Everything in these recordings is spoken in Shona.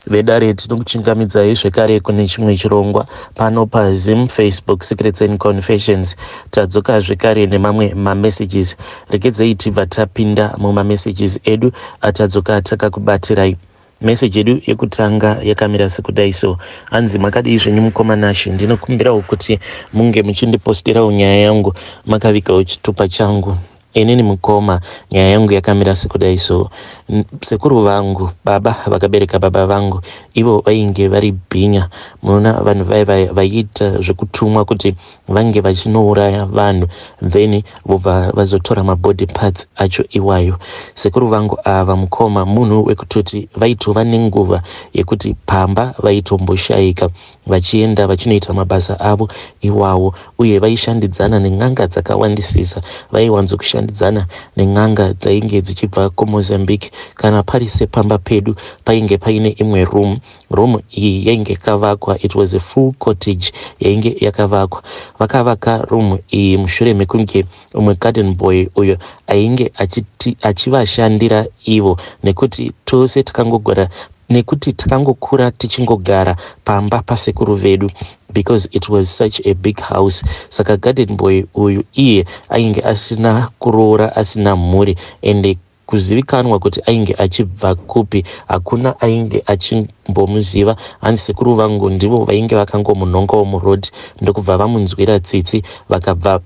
Vedare, tinokuchingamidzai zvekare kune chimwe chirongwa pano paZim Facebook Secrets and Confessions. Tadzoka zvekare nemamwe mamessages. Regedzei tibva tapinda mumamessages edu atadzoka takakubatirai. Message yedu yekutanga yakamira sekudai so. Hanzi, "Makadii zvenyu mukoma Nashe? Ndinokumbirawo kuti munge muchindipostirawo nyaya yangu makavigawo chitupa changu. Inini mukoma, nyaya yangu yakamira sekudai so. Sekuru vangu, baba vakabereka baba vangu, ivo vainge vari bhinya. Munoona vanhu vai vaiita zvekutumwa kuti vange vachinouraya vanhu, then vobva vazotora mabody parts acho iwayo. Sekuru vangu ava mukoma, munhu wekutoti vaitova nenguva yekuti pamba vaitomboshayika vachienda vachinoita mabasa avo iwawo, uye vaishandidzana nen'anga dzakawandisisa. Vaiwanzokushandidzana nen'anga dzainge dzichibva kuMozambique. Kana pari sepamba pedu, painge paine imwe room. Room iyi yainge yakavakwa, it was a full cottage yainge yakavakwa. Vakavaka room iyi mushure mekunge umwe garden boy uyo ainge achivashandira ivo, nekuti tose takangogara, nekuti takangokura tichingogara pamba pasekuru vedu because it was such a big house. Saka garden boy uyu iye ainge asina kuroora, asina mhuri, ende kuzivikanwa kuti ainge achibva kupi hakuna ainge achimbomuziva. Hanzi sekuru vangu ndivo vainge vakangomunhongawo muroad, ndokubva vamunzwira tsitsi, vakabva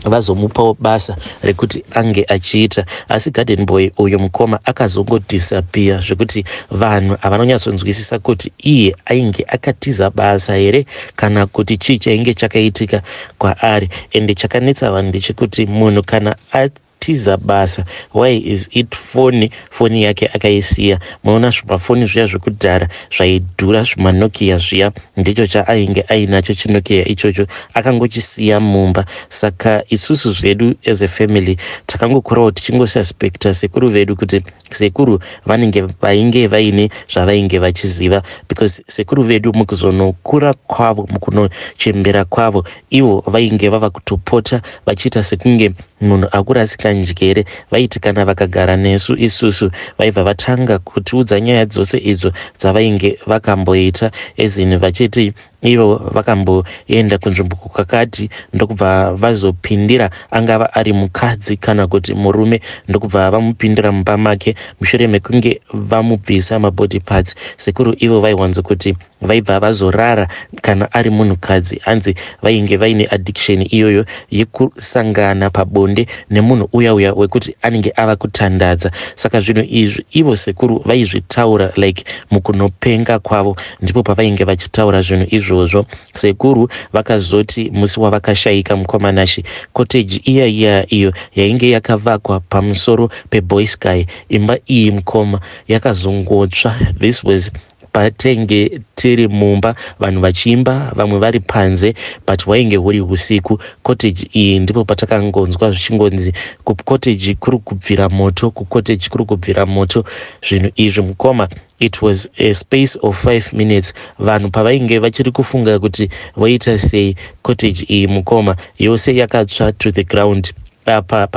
vazomupawo basa rekuti ange achiita. Asi garden boy uyo mukoma akazongodisappear, zvekuti vanhu havanonyatsonzwisisa kuti iye ainge akatiza basa here kana kuti chii chainge chakaitika kwaari. Ende chakanetsa vanhu ndechekuti munhu kana atiza basa, why is it foni yake akaisiya? Munoona zvimafoni zviya zvekudhara zvaidhura, zvimaNokia zviya, ndicho chaainge ainacho, chiNokia ichocho akangochisiya mumba. Saka isusu zvedu as a family takangokurawo tichingosuspecta sekuru vedu kuti sekuru vanenge vainge vaine zvavainge vachiziva, because sekuru vedu mukuzonokura kwavo, mukunochembera kwavo, ivo vainge vava kutopota vachiita sekunge munhu akurasika njere. Vaiti kana vakagara nesu isusu, vaibva vatanga kutiudza nyaya dzose idzo dzavainge vakamboita, ezini vachiti ivo vakamboenda kunzvimbo kwakati, ndokubva vazopindira, angava ari mukadzi kana kuti murume, ndokubva vamupindira mumba make mushure mekunge vamubvisa mabody parts. Sekuru ivo vaiwanza kuti vaibva vazorara kana ari munhukadzi. Hanzi vainge vaine addiction iyoyo yekusangana pabonde nemunhu uya uya wekuti anenge ava kutandadza. Saka zvinhu izvi ivo sekuru vaizvitaura like mukunopenga kwavo, ndipo pavainge vachitaura zvinhu izvozvo. Sekuru vakazoti musi wavakashayika, mukoma Nashe, cottage iya iya iyo yainge yakavakwa pamusoro peboysky, imba iyi mukoma yakazongotsva. This was patenge tiri mumba, vanhu vachiimba, vamwe vari panze, but hwainge huri usiku. Cottage iyi, ndipo patakangonzwa zvichingonzi kucottage kuri kubvira moto, kucottage kuri kubvira moto. Zvinhu izvi mukoma, it was a space of 5 minutes. Vanhu pavainge vachiri kufunga kuti voita sei, cottage iyi mukoma yose yakatsva to the ground. Apa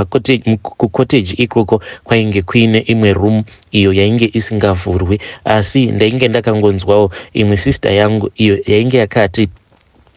kucottage ikoko kwainge kuine imwe room iyo yainge isingavhurwi, asi ndainge ndakangonzwawo imwe sister yangu iyo yainge yakati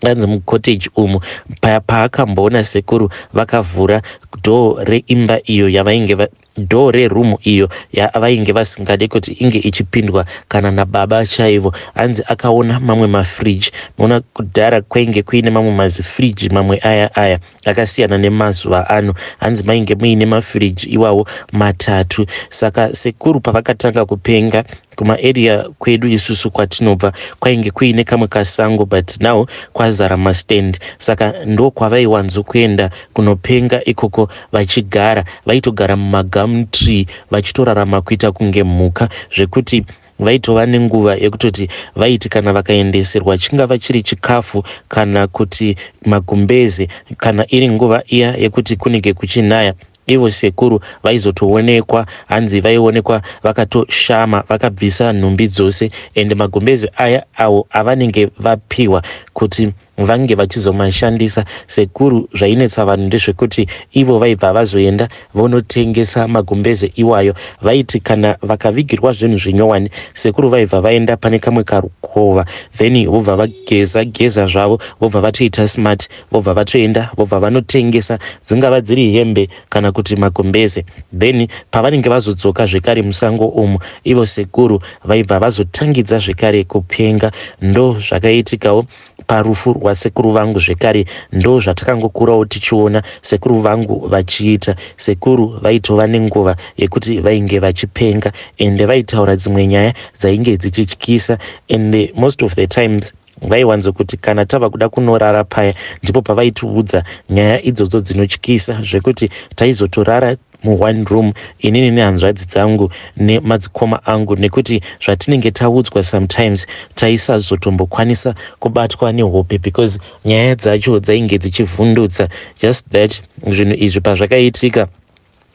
anzi mucottage umu paakamboona sekuru vakavhura door reimba iyo yavainge, door reroom iyo yavainge vasingade kuti inge ichipindwa kana nababa chaivo. Hanzi akaona mamwe mafridge. Maona kudhara kwainge kuine mamwe mazifridge, mamwe aya aya akasiyana nemazuva ano. Hanzi mainge muine mafridge iwawo matatu. Saka sekuru pavakatanga kupenga, kumaarea kwedu isusu kwatinobva kwainge kuine kamwe kasango, but now kwazara mastand. Saka ndo kwavaiwanzokuenda kunopenga ikoko vachigara. Vaitogara mumagum tree, vachitorarama kuita kunge mhuka, zvekuti vaitova nenguva yekutoti vaiti kana vakaendeserwa chingava chiri chikafu kana kuti magumbeze, kana iri nguva iya yekuti kunenge kuchinaya, ivo sekuru vaizotoonekwa. Hanzi vaionekwa vakatoshama, vakabvisa nhumbi dzose, ende magumbezi aya awo avanenge vapiwa kuti vange vachizomashandisa. Sekuru, zvainetsa vanhu ndezvekuti ivo vaibva vazoenda vonotengesa magumbeze iwayo. Vaiti kana vakavigirwa zvinhu zvinyowani, sekuru vaibva vaenda pane kamwe karukova, then vobva vageza geza zvavo, vobva vatoita smart, vobva vatoenda, vobva vanotengesa, dzingava dziri hembe kana kuti magumbeze. Then pavanenge vazodzoka zvekare musango umu, ivo sekuru vaibva vazotangidza zvekare kupenga. Ndo zvakaitikawo parufu rwasekuru vangu zvekare. Ndo zvatakangokurawo tichiona sekuru vangu vachiita. Sekuru vaitova nenguva yekuti vainge vachipenga, ende vaitaura dzimwe nyaya dzainge dzichityisa, ende most of the times vaiwanzokuti kana tava kuda kunorara paya, ndipo pavaitiudza nyaya idzodzo dzinotyisa, zvekuti taizotorara muone room, inini nehanzvadzi dzangu nemadzikoma angu, nekuti zvatinenge taudzwa sometimes taisazotombokwanisa kubatwa nehope, because nyaya dzacho dzainge dzichivhundutsa. Just that zvinhu izvi pazvakaitika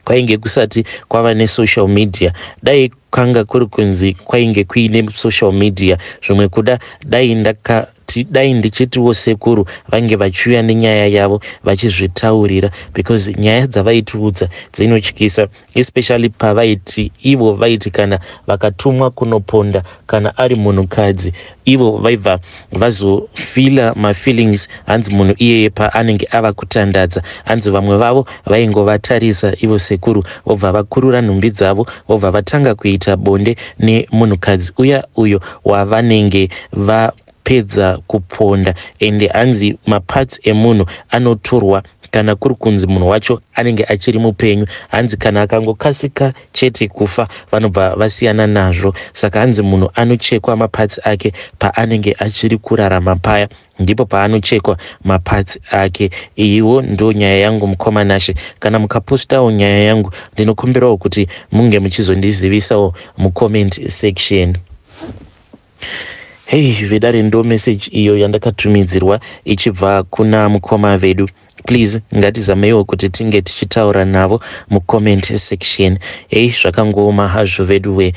kwainge kusati kwava nesocial media. Dai kwanga kuri kunzi kwainge kuine social media, zvimwe kuda dai ndaka dai ndichitiwo sekuru vange vachiuya nenyaya yavo vachizvitaurira, because nyaya dzavaitiudza dzinotyisa, especially pavaiti ivo vaiti kana vakatumwa kunoponda, kana ari munhukadzi, ivo vaibva vazofeela mafeelings. Hanzi munhu iyeye paanenge ava kutandadza, hanzi vamwe vavo vaingovatarisa ivo sekuru, vobva vakurura nhumbi dzavo, vobva vatanga kuita bonde nemunhukadzi uya uyo wavanenge vapedza kuponda. Ende hanzi maparts emunhu anotorwa kana kuri kunzi munhu wacho anenge achiri mupenyu. Hanzi kana akangokasika chete kufa, vanobva vasiyana nazvo. Saka hanzi munhu anochekwa maparts ake paanenge achiri kurarama paya, ndipo paanochekwa maparts ake. Iyiwo ndo nyaya yangu, mukoma Nashe. Kana mukapostawo nyaya yangu, ndinokumbirawo kuti munge muchizondizivisawo mucomment section. Hei vedare, ndo message iyo yandakatumidzirwa ichibva kuna mukoma vedu. Please, ngatizameiwo kuti tinge tichitaura navo mucomment section. Hei, zvakangooma hazvo vedu we.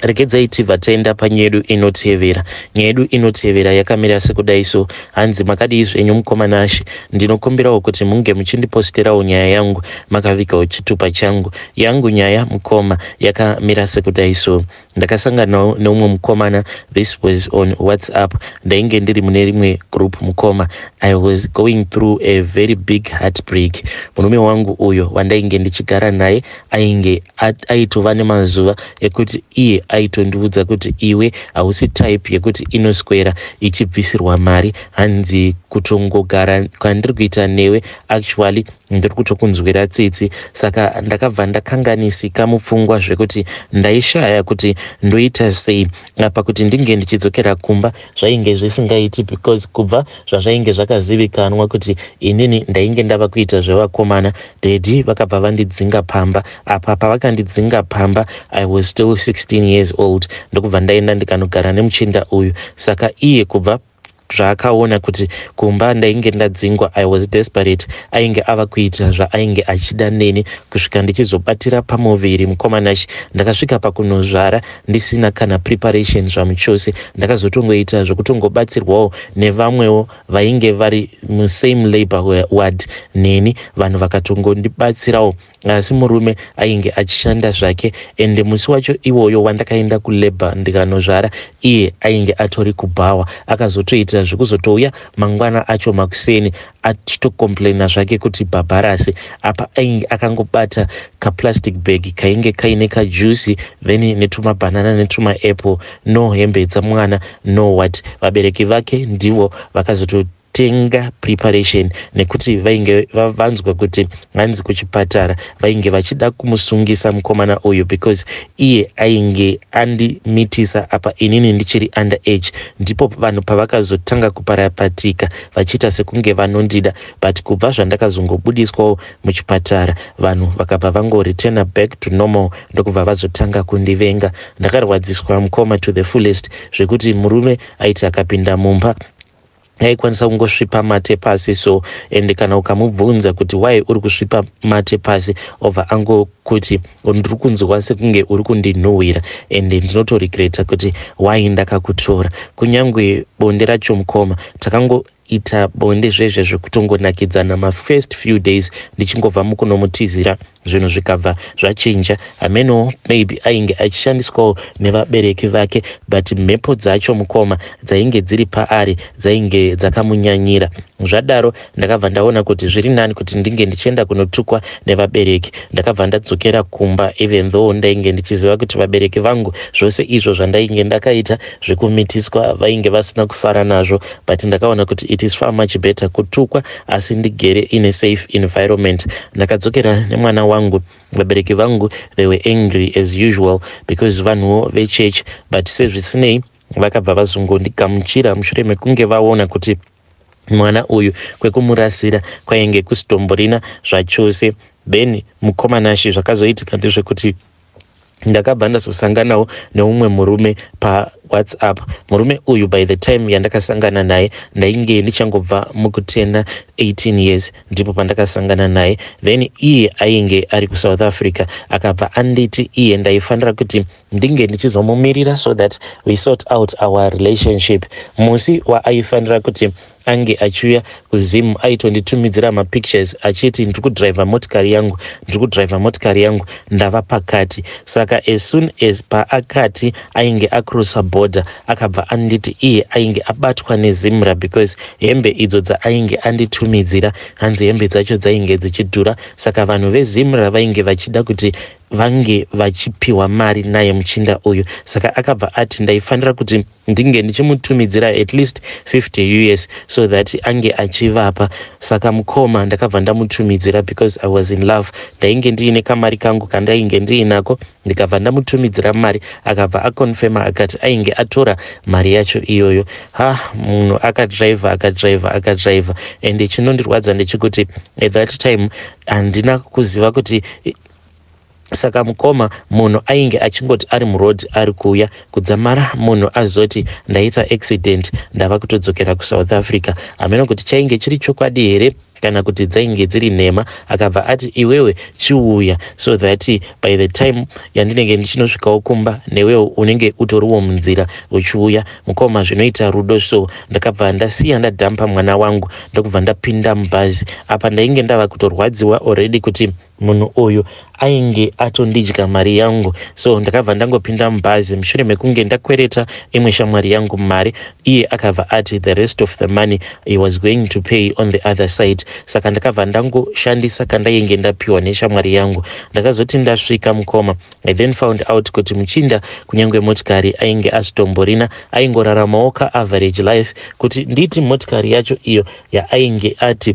Regedzai tibva taenda panyaya yedu inotevera. Nyaya yedu inotevera yakamira sekudai so. Hanzi, "Makadii zvenyu mukoma Nashe? Ndinokumbirawo kuti munge muchindiposterawo nyaya yangu makavigawo chitupa changu. Yangu nyaya, mukoma, yakamira sekudai so. Ndakasanganawo neumwe mukomana. This was on WhatsApp. Ndainge ndiri mune rimwe group. Mukoma, I was going through a very big heartbreak. Murume wangu uyo wandainge ndichigara naye ainge aitova nemazuva ekuti iye aitondiudza kuti, 'Iwe hausi type yekuti inoswera ichibvisirwa mari.' Hanzi, 'Kutongogara kwandiri kuita newe, actually ndiri kutokunzwira tsitsi.' Saka ndakabva ndakanganisika mupfungwa zvekuti ndaishaya kuti ndoita sei. Apa kuti ndinge ndichidzokera kumba zvainge zvisingaiti, because kubva zvazvainge zvakazivikanwa kuti inini ndainge ndava kuita zvevakomana, daddy vakabva vandidzinga pamba. Apa pavakandidzinga pamba, I was still 16 years old, ndokubva ndaenda ndikanogara nemuchinda uyu. Saka iye kubva zvaakaona kuti kumba ndainge ndadzingwa, I was desperate, ainge ava kuita zvaainge achida neni kusvika ndichizobatira pamuviri. Mukoma Nashe, ndakasvika pakunozvara ndisina kana preparation zvamuchose. Ndakazotongoita zvokutongobatsirwawo nevamwewo vainge vari musame labor ward neni. Vanhu vakatongondibatsirawo, asi murume ainge achishanda zvake. Ende musi wacho iwoyo wandakaenda kulabour ndikanozvara, iye ainge atori kubhawa. Akazotoita zvekuzotouya mangwana acho makuseni achitocomplaina zvake kuti bhabharasi. Apa ainge akangobata kaplastic bag kainge kaine kajuice, then netumabhanana netumaapple. No hembe dzamwana, no what. Vabereki vake ndivo vakazoto tenga preparation, nekuti vainge vanzwa kuti hanzi kuchipatara vainge vachida kumusungisa mukomana uyu, because iye ainge andimitisa apa inini ndichiri under age. Ndipo vanhu pavakazotanga kuparapatika vachiita sekunge vanondida. But kubva zvandakazongobudiswawo muchipatara, vanhu vakabva vangoreturna back to normal, ndokubva vazotanga kundivenga. Ndakarwadziswa, mukoma, to the fullest, zvekuti murume aiti akapinda mumba aikwanisa kungosvipa mate pasi so, and kana ukamubvunza kuti why uri kusvipa mate pasi, obva ango Kuti ndiri kunzwa sekunge uri kundinhuhwira and ndinotoregreta kuti why ndakakutora. Kunyange bonde racho, mukoma, takangoita bonde zvezve zvekutongonakidzana mafirst few days. Ndichingobva mukunomutizira, zvinhu zvikabva zvachinja. Hameno, maybe ainge achishandiswawo nevabereki vake, but mhepo dzacho, mukoma, dzainge dziri paari dzainge dzakamunyanyira. Zvadaro ndakabva ndaona kuti zviri nani kuti ndinge ndichienda kunotukwa nevabereki. Ndakabva ndadzokera kumba, even though ndainge ndichiziva kuti vabereki vangu, zvose izvo zvandainge ndakaita zvekumitiswa, vainge vasina kufara nazvo, but ndakaona kuti it is far much better kutukwa asi ndigere in a safe environment. Ndakadzokera nemwana wangu. Vabereki vangu, they were angry as usual because vanhuwo vechurch, but sezvisinei vakabva vazongondigamuchira mushure mekunge vaona kuti mwana uyu kwekumurasira kwainge kusitomborina zvachose. Then, mukoma Nashi, zvakazoitika ndezvekuti ndakabva ndazosanganawo neumwe murume paWhatsApp. Murume uyu, by the time yandakasangana naye, ndainge ndichangobva mukutena 18 years, ndipo pandakasangana naye. Then iye ainge ari kuSouth Africa. Akabva anditi iye ndaifanira kuti ndinge ndichizomumirira so that we sort out our relationship. Musi waaifanira kuti ange achiuya kuZimu, aitonditumidzira mapictures achiti, "Ndiri kudhiraivha motikari yangu, ndiri kudhiraivha motikari yangu, ndava pakati." Saka as soon as paakati ainge acrossa border, akabva anditi iye ainge abatwa neZIMRA because hembe idzo dzaainge anditumidzira, hanzi hembe dzacho dzainge dzichidhura, saka vanhu veZIMRA vainge vachida kuti vange vachipiwa mari naye muchinda uyu. Saka akabva ati ndaifanira kuti ndinge ndichimutumidzira at least 50 US so that ange achivapa. Saka, mukoma, ndakabva ndamutumidzira because I was in love. Ndainge ndiine kamari kangu kandainge ndiinako, ndikabva ndamutumidzira mari. Akabva aconfirma, akati ainge atora mari yacho iyoyo. Ha, munhu akadhiraivha, akadhiraivha, akadhiraivha, and chinondirwadza ndechekuti at that time handina kuziva kuti. Saka, mukoma, munhu ainge achingoti ari muroad, ari kuuya kudzamara munhu azoti, "Ndaita accident, ndava kutodzokera kuSouth Africa." Hameno kuti chainge chiri chokwadi here kana kuti dzainge dziri nhema. Akabva ati, "Iwewe chiuya so that by the time yandinenge ndichinosvikawo kumba, newewo unenge utoriwo munzira uchiuya." Mukoma, zvinoita rudo. So ndakabva ndasiya ndadhampa mwana wangu, ndokubva ndapinda mubhazi. Apa ndainge ndava kutorwadziwa already kuti munhu uyu ainge atondidya mari yangu. So ndakabva ndangopinda mubhazi mushure mekunge ndakwereta imwe shamwari yangu mari. Iye akabva ati the rest of the money he was going to pay on the other side. Saka ndakabva ndangoshandisa kandainge ndapiwa neshamwari yangu. Ndakazoti ndasvika, mukoma, I then found out kuti muchinda kunyange motikari ainge asitomborina, aingoraramawo kaaverage life. Kuti nditi motikari yacho iyo yaainge ati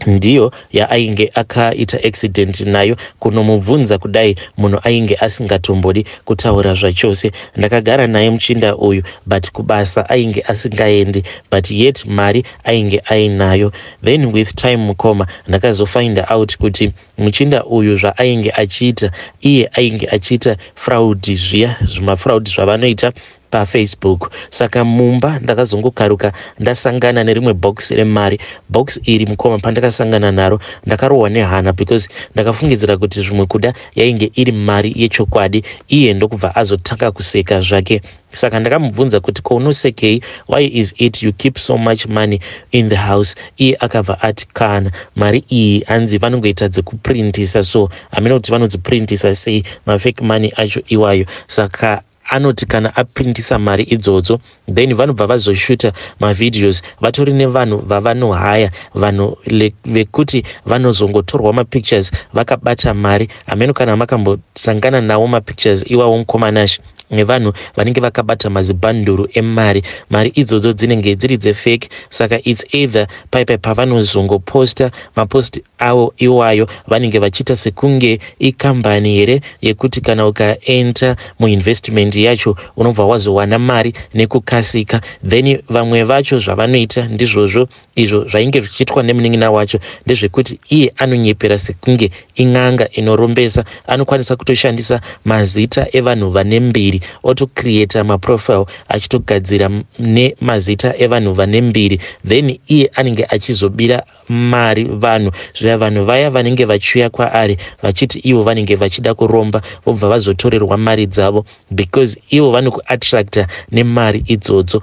ndiyo yaainge akaita accident nayo, kunomubvunza kudai, munhu ainge asingatombodi kutaura zvachose. Ndakagara naye muchinda uyu, but kubasa ainge asingaendi, but yet mari ainge ainayo. Then with time, mukoma, ndakazofind out kuti muchinda uyu zvaainge achiita, iye ainge achiita fraud, zviya zvimafraud zvavanoita paFacebook. Saka mumba ndakazongokaruka ndasangana nerimwe box remari. Box iri, mukoma, pandakasangana naro ndakarohwa nehana because ndakafungidzira kuti zvimwe kuda yainge iri mari yechokwadi. Iye ndokubva azotanga kuseka zvake. Saka ndakamubvunza kuti, "Ko unosekei? Why is it you keep so much money in the house?" Iye akabva ati, "Kana mari iyi, hanzi vanongoita dzekuprintisa." So hamina kuti vanodziprintisa sei mafake money acho iwayo. Saka anoti kana aprintisa mari idzodzo, then vanobva vazoshuta mavideos. Vatori nevanhu vavanohaya, vanhu vekuti vanozongotorwa mapictures vakabata mari. Hameno kana makambosangana nawo mapictures iwawo, mukoma Nashi, nevanhu vanenge vakabata mazibhanduru emari. Mari idzodzo dzinenge dziri dzefake. Saka it's either paipai pavanozongoposta mapost avo iwayo, vanenge vachiita sekunge ikambani here yekuti kana ukaenta muinvestment yacho unobva wazowana mari nekukasika. Then vamwe vacho zvavanoita ndizvozvo. Izvo zvainge zvichiitwa nemunin'ina wacho ndezvekuti iye anonyepera sekunge in'anga inorombesa. Anokwanisa kutoshandisa mazita evanhu vane mbiri, otocreata maprofile achitogadzira nemazita evanhu vane mbiri, then iye anenge achizobira mari vanhu zviya. Vanhu vaya vanenge vachiuya kwaari vachiti ivo vanenge vachida kuromba, vobva vazotorerwa mari dzavo because ivo vanokuattracta nemari idzodzo.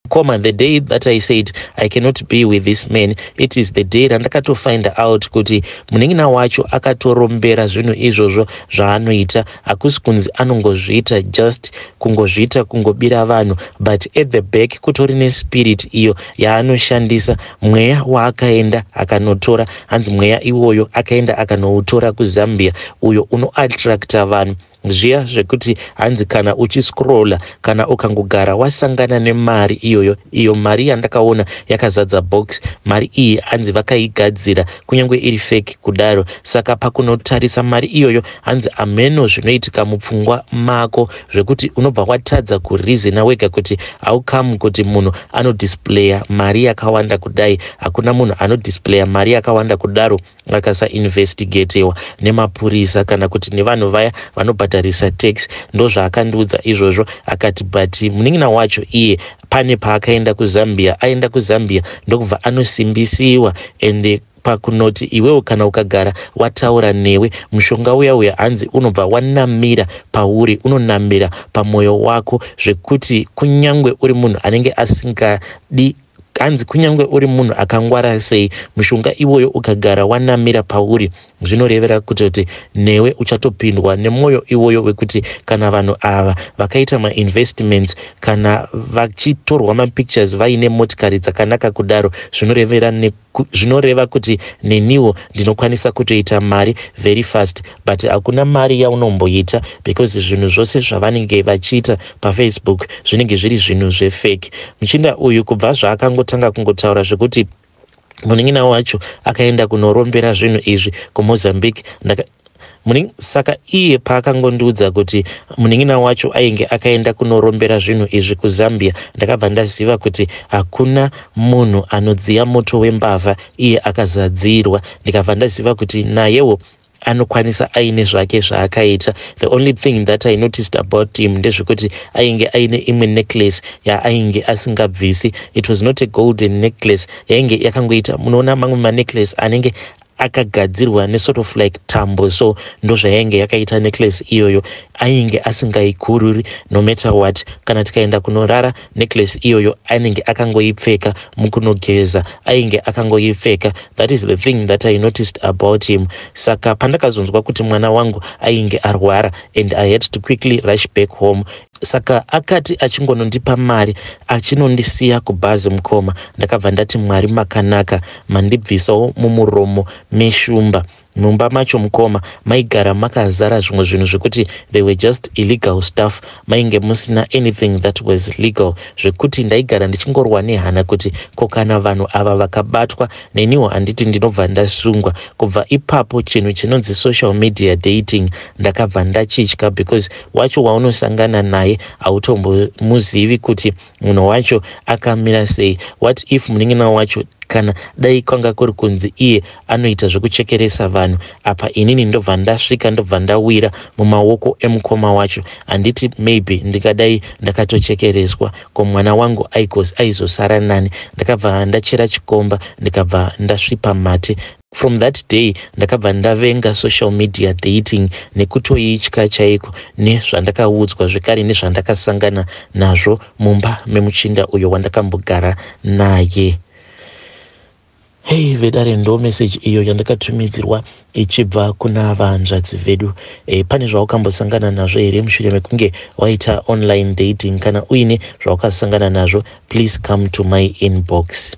Mukoma, the day that I said I cannot be with this man, it is the day randakatofind out kuti munin'ina wacho akatorombera zvinhu izvozvo zvaanoita. Hakusi kunzi anongozviita just kungozviita kungobira vanhu, but at the back kutori nespirit iyo yaanoshandisa, mweya waakaenda akanotora. Hanzi mweya iwoyo akaenda akanoutora kuZambia, uyo unoattracta vanhu zviya zvekuti hanzi kana uchiscrolla, kana ukangogara wasangana nemari iyoyo. Iyo mari yandakaona yakazadza box, mari iyi hanzi vakaigadzira kunyange iri fake kudaro. Saka pakunotarisa mari iyoyo, hanzi ameno zvinoitika mupfungwa mako zvekuti unobva watadza kureasona wega kuti how come kuti munhu anodisplaya mari yakawanda kudai. Hakuna munhu anodisplaya mari yakawanda kudaro akasainvestigatiwa nemapurisa kana kuti nevanhu vaya vanobhadharisa tax. Ndozvaakandiudza izvozvo. Akati but munin'ina wacho iye pane paakaenda kuZambia, aenda kuZambia ndokubva anosimbisiwa, ende pakunoti iwewo kana ukagara wataura newe, mushonga uya uya hanzi unobva wanamira pauri, unonamira pamwoyo wako, zvekuti kunyangwe uri munhu anenge asingadi, hanzi kunyange uri munhu akangwara sei, mushonga iwoyo ukagara wanamira pauri, zvinorevera kutoti newe uchatopindwa nemwoyo iwoyo wekuti kana vanhu ava vakaita mainvestments, kana vachitorwa mapictures vaine motikari dzakanaka kudaro, zvinoreva kuti neniwo ndinokwanisa kutoita mari very fast. But hakuna mari yaunomboita because zvinhu zvose zvavanenge vachiita paFacebook zvinenge zviri zvinhu zvefake. Muchinda uyu kubva zvaakangotanga kungotaura zvekuti munin'ina wacho akaenda kunorombera zvinhu izvi kuMozambique, saka iye paakangondiudza kuti munin'ina wacho ainge akaenda kunorombera zvinhu izvi kuZambia, ndakabva ndaziva kuti hakuna munhu anodziya moto wembavha iye akazadzirwa. Ndikabva ndaziva kuti nayewo anokwanisa aine zvake zvaakaita. The only thing that I noticed about him ndezvekuti ainge aine imwe necklace yaainge asingabvisi. It was not a golden necklace, yainge yakangoita, munoona mamwe manecklace anenge akagadzirwa nesort of like tambo, so ndozvayainge yakaita necklace iyoyo. Ainge asingaikururi no matter what. Kana tikaenda kunorara, necklace iyoyo anenge akangoipfeka, mukunogeza ainge akangoipfeka. That is the thing that I noticed about him. Saka pandakazonzwa kuti mwana wangu ainge arwara and I had to quickly rush back home, saka akati achingonondipa mari achinondisiya kubhazi, mukoma, ndakabva ndati, "Mwari makanaka, mandibvisawo mumuromo meshumba." Mumba macho, mukoma, maigara makazara zvimwe zvinhu zvekuti they were just illegal stuff. Mainge musina anything that was legal, zvekuti ndaigara ndichingorwa nehana kuti ko kana vanhu ava vakabatwa, neniwo handiti ndinobva ndasungwa? Kubva ipapo chinhu chinonzi social media dating ndakabva ndachitya because wacho waunosangana naye hautombomuzivi kuti munhu wacho akamira sei. What if munin'ina wacho, kana dai kwanga kuri kunzi iye anoita zvekuchekeresa vanhu apa, inini ndobva ndasvika, ndobva ndawira mumaoko emukoma wacho, handiti maybe ndingadai ndakatochekereswa? Ko mwana wangu aizosara nani? Ndakabva ndachera chikomba, ndikabva ndasvipa mate. From that day ndakabva ndavenga social media dating nekutoitya chaiko, nezvandakaudzwa zvekare nezvandakasangana nazvo mumba memuchinda uyo wandakambogara naye. Hei vedare, ndo meseji iyo yandakatumidzirwa ichibva kuna vanzvadzi vedu. Pane zvawakambosangana nazvo here mushure mekunge waita online dating? Kana uine zvawakasangana nazvo, please come to my inbox.